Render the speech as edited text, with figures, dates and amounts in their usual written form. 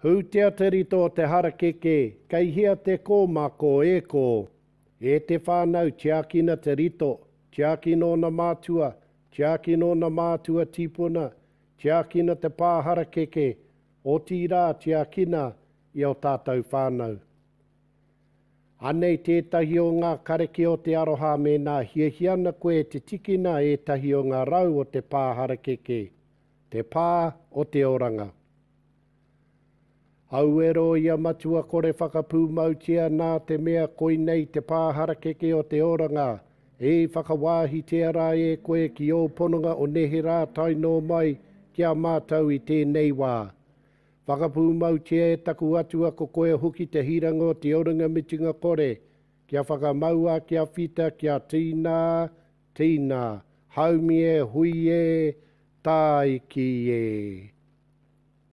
Hūtia te rito o te harakeke, kei hea te kōmako, e kō? E te whānau, tiakina te rito, tiakina ōna mātua, tiakina ōna mātua tīpuna, tiakina te pā harakeke, otirā tiakina i ō tātou whānau. Anei tētahi o ngā karakia o te aroha mēnā hiahia ana koe te tikina ētahi o ngā rau o te pā harakeke, te pā o te oranga. Auero ia matua kore whakapūmautia nā te mea koinei te pā harakeke o te oranga, i whakawāhitia rā e koe ki ō pononga o neherā tae noa mai ki a mātou i tēnei wā. Whakapūmautia e taku Atua ko koe hoki te hiranga o te oranga mutunga kore, kia whakamaua, kia whita, kia tīnā, tīnā, haumi e, hui e, tāiki e.